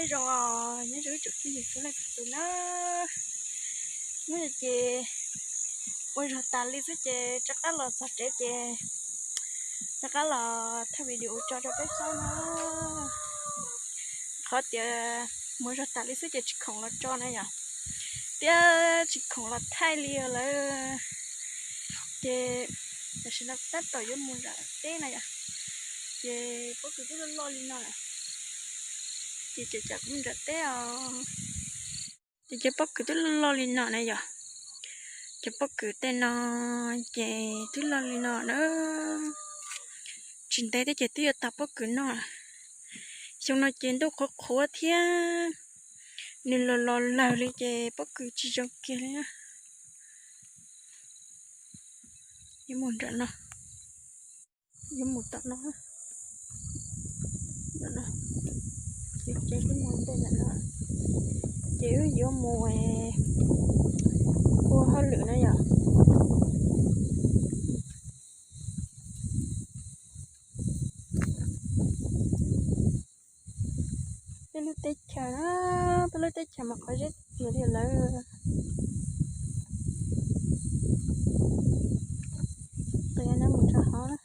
Zoo os, nyob zoo ib tsoom phooj ywg txhua leej txhua tus na. Hnub no ces ua zog tas li xwb ces rov qab los txog tsev ces rov qab los thaij video tso rau peb saib na. Qhov tias mus zog tas li xwb ces tsis khoom los tso na yom, thiab tsis khoom los thaij li lawm. Ces tam sim no tab tom yuav mus nram teb na yom, ces pob kws twb loj loj li no lawm, ces cov kuv mus nram teb os. Ces cov pob kws twb loj loj li no na yom, cov pob kws tej no ces twb loj li no na. Tsis ntev thiab ces twb yuav tag pob kws noj. Xyoo no ces ntuj qhuav qhuav thiab nws los los lawg li ces pob kws tsis zoo kiag li na. Yuav mus nram no, yuav mus tom no, nram no, ces tsev twb mus ntej nram no, ces wb yuav mus ua hauj lwm na yom. Peb lub teb chaws na, peb lub teb chaws mas qhov zeb tiag li lawm. Qias no mus rau hauv na,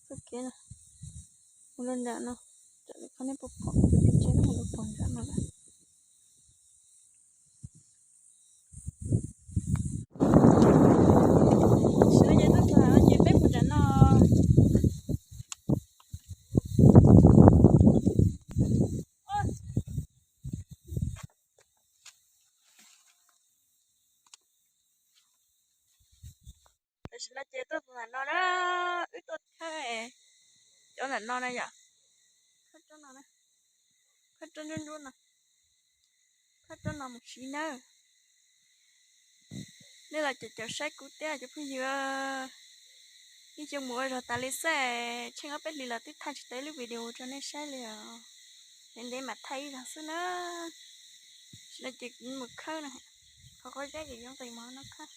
txoj kev no mus rau nram no, raws li qhov nej pom pom tus tsev no mus rau pem nram no lawm. Tam sim no ces tuaj txog no ces peb mus nram no. Tam sim no ces tuaj txog ntawm no na, wb tuaj thawj cov ntawm no na yom. Thawj roob no, thawj roob ntsuab ntsuab no, thawj roob no mus siv nawb. Nej los caum caum saib kuv thiab cov phooj ywg. Ib xyoo mus ua zog tas li xwb, tsheej ob peb hlis los twb thaij tsis tau ib lub video rau nej saib li os. Ntev ntev mam thaij ib zaug xwb na. Tam sim no ces kuv mus khawb na, qhov qhov zeb ces yuav nqis mus no khawb.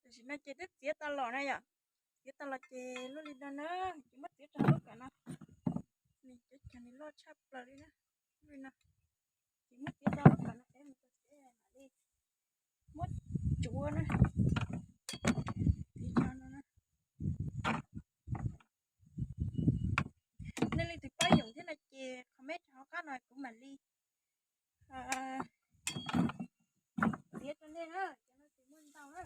Tam sim no ces twb txiav tau los na yom, txiav tau los ces loj li no na, ces muab txiav rau hauv lub kawm no. Nws cov cag nws loj tshaj plaws li na, li no. Ces muab txiav rau hauv lub kawm no es mus txog tsev mam li muab tsuav na, txiav rau no na. Nej leej twg paub yoom thiab no ces comment rau hauv qab no kuv mam li txiav rau nej na, cov no ces muaj ntau na.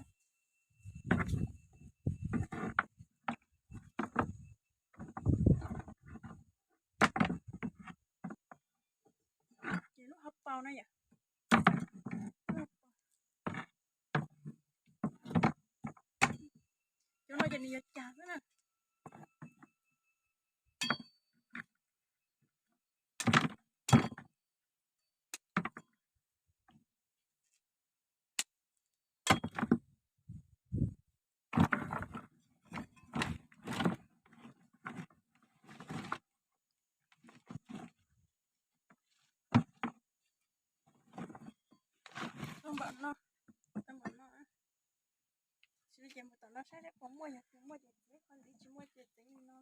ces nws yuav cas xwb na. Tau npaum no, tau npaum no. Tsis li ces mus tom no saib seb puas muaj, yog tias muaj ces txiav, qhov ntxiv tsis muaj ces txiav li no.